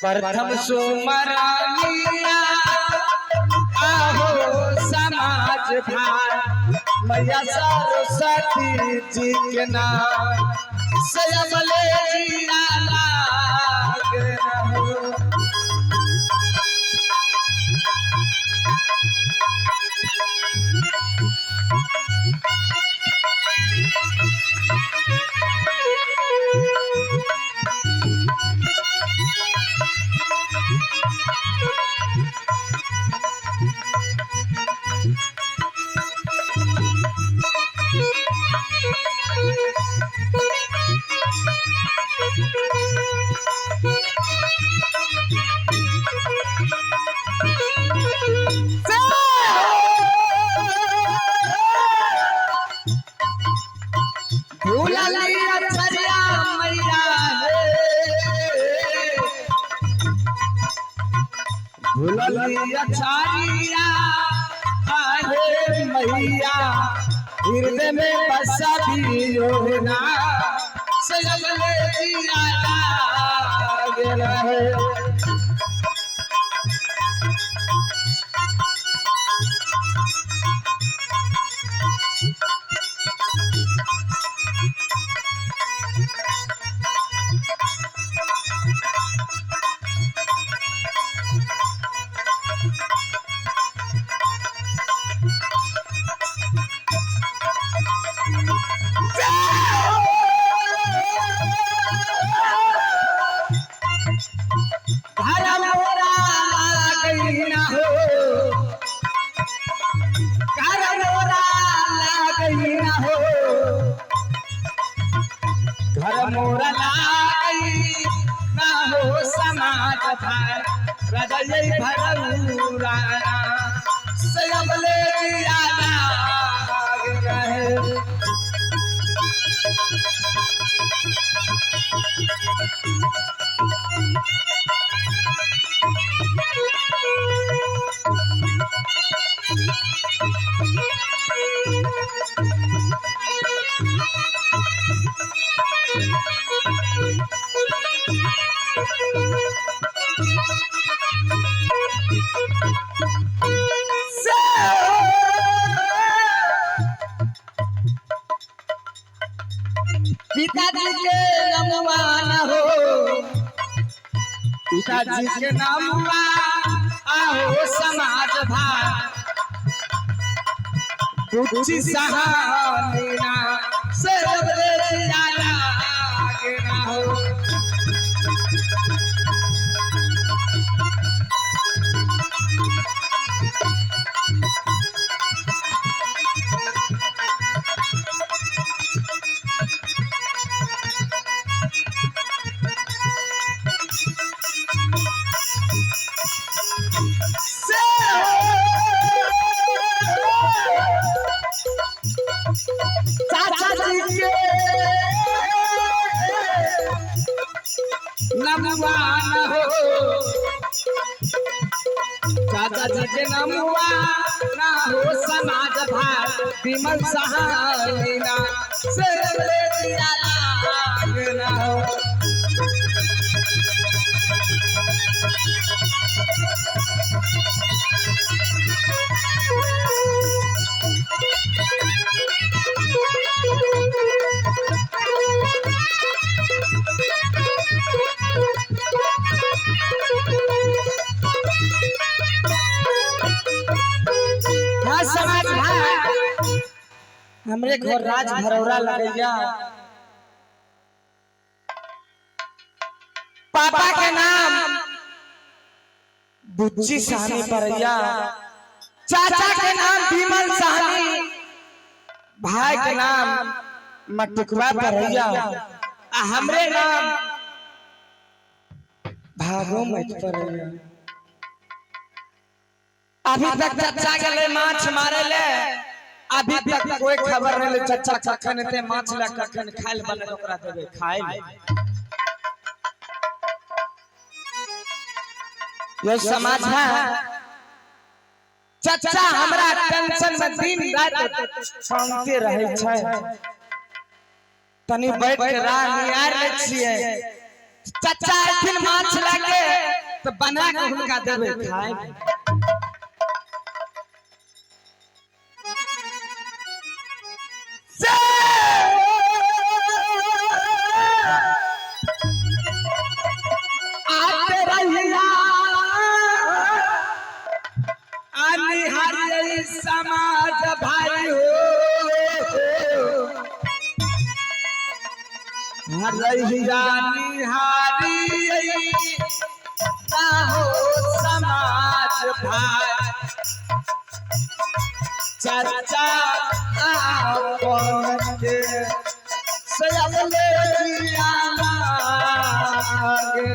प्रथम सुमरनिया आहो समाज भाई मैया सरस्वती जी के नाम सयमले जिया लाग रहो। भूललिया छरिया मैया हे भूललिया छरिया आहे मैया हृदय में बसा दियो ना सजले जिया लाग रहे। घर मोरा लागई ना हो, घर मोरा लागई ना हो, घर मोरा लागई ना हो समाज भाई राजा यही भरऊरा सयमले जिया लाग रहे। पिताजी के नमुआ न हो, पिताजी के नमुआ आहो समाज भाई तुझी सहानी ना सर्व जिया लाग ना हो। चाचा जी के नमुआ न हो, चाचा जी के नमुआ न हो समाज भाई विमल सहानी ना से जिया लाग ना हो। हाँ समाज भाई हमरे घर राज भरौरा लगैया, पापा के नाम बुच्ची साहनी परैया, चाचा के नाम विमल साहनी, भाई के नाम मटुकवा परैया, आ हमरे नाम भागो मत परैया। अभी तक चचा गेले माछ मारे ले, अभी तक कोई खबर नहीं ले चचा कखन एते माछ ले कखन खाइल बने ओकरा देबे खाइल। ये समाज है चचा हमरा टेंशन में दिन रात शांति रहे छै, तनी बैठ के राह निहार ले छियै। चचा एथिन माछ लए के तो बना के हुनका देबै खाए। से आते रहिया अनिहार्य समाज भाई हो, रहिया निहारी ना हो समाज भाई। चर्चा आपन के सयले जिया मांगे।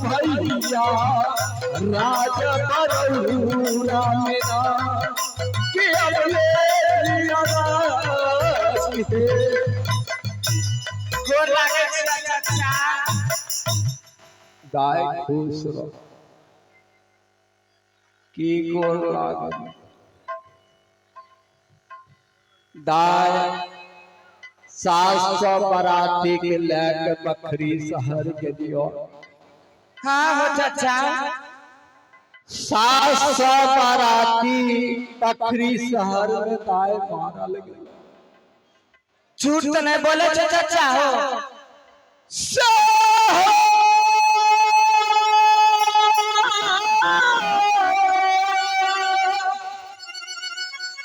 भैया राज बरौरा मेरा कि अब ले लिया राज हे। गोर लागै छी चाचा। गाय खुश रह। की गोर लागल दाय 700 बराती के लेके बखरी शहर गेलियो। हाँ हो चाचा। 700 बाराती बखरी शहर में दाय मारल गेल। झूठ तो नहीं बोले छे चाचा हो।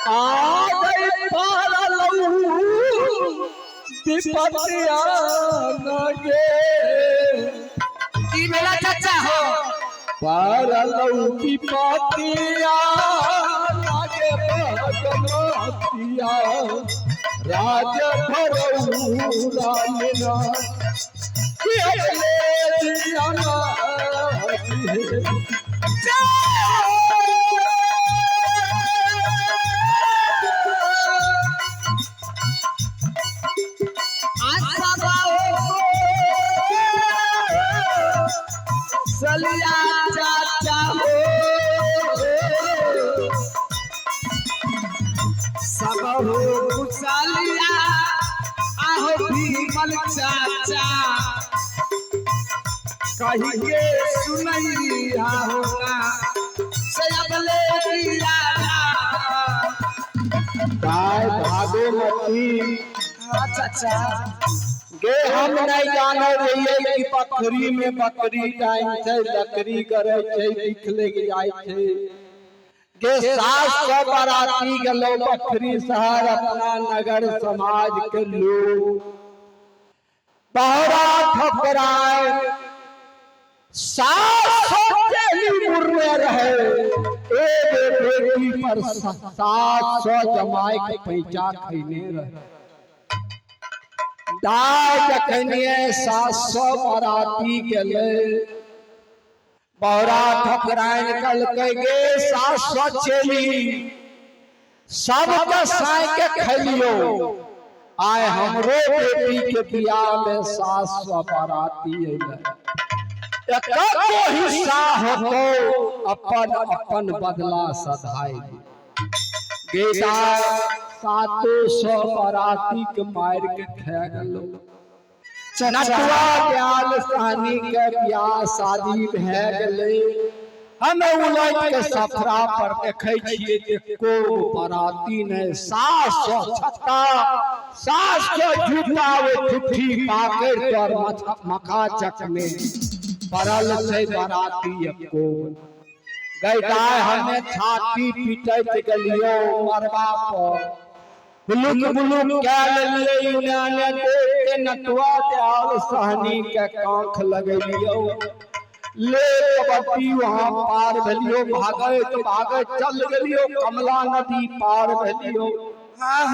आ गई पारलऊ विपतिया नगे। की भेला चाचा हो? पारलऊ विपतिया लागे भगवतिया राज भरौरा मेरा कि अब ले लिया राज हे। सलिया चाचा हो, सब हो कुशलिया आहो भीमल चाचा, कही के सुनैया हो ना सयब ले लिया। गाय भागोमती। हाँ चाचा। गे हम नहीं जाने रहिए कि बकरी में बकरी टाइम छै, लकड़ी करे छै, बिखले जाय छै। गे 700 बाराती गेलो बकरी शहर अपना नगर समाज के लोग बहरा ठकराए 700 चेली मुर्रे रहे। एक बेटी पर 700 जमाए के पैसा खैने रहे। दाय जखनिए 700 बाराती गेलै बौरा ठकराइन कहलकै गे 700 चेली सबके साय के खैलियो, आय हमरो बेटी के बियाह में 700 बाराती अइलै, एको हिस्सा होतो अपन अपन बदला सधाई। गे दाय 700 बाराती के मार के खा गेलो। नटुआ दयाल सानी के बियाह शादी भए गेलै। हम उलट के सफरा पर देखै छियै जे को बाराती ने 700 छत्ता 700 जूता ओ ठुठी पाकड़ तर मखा चक में पड़ल छै बाराती एको। गैदाय हमें छाती पीटैत गेलियो मरबा पर बुलुक बुलुक कए लेलियै यूनाने देख के नटुआ दयाल सहनी के कांख लगेलियो। ले कबड्डी वहां पार भेलियो, भागैत भागैत चल गेलियो, कमला नदी पार भेलियो। हाँ।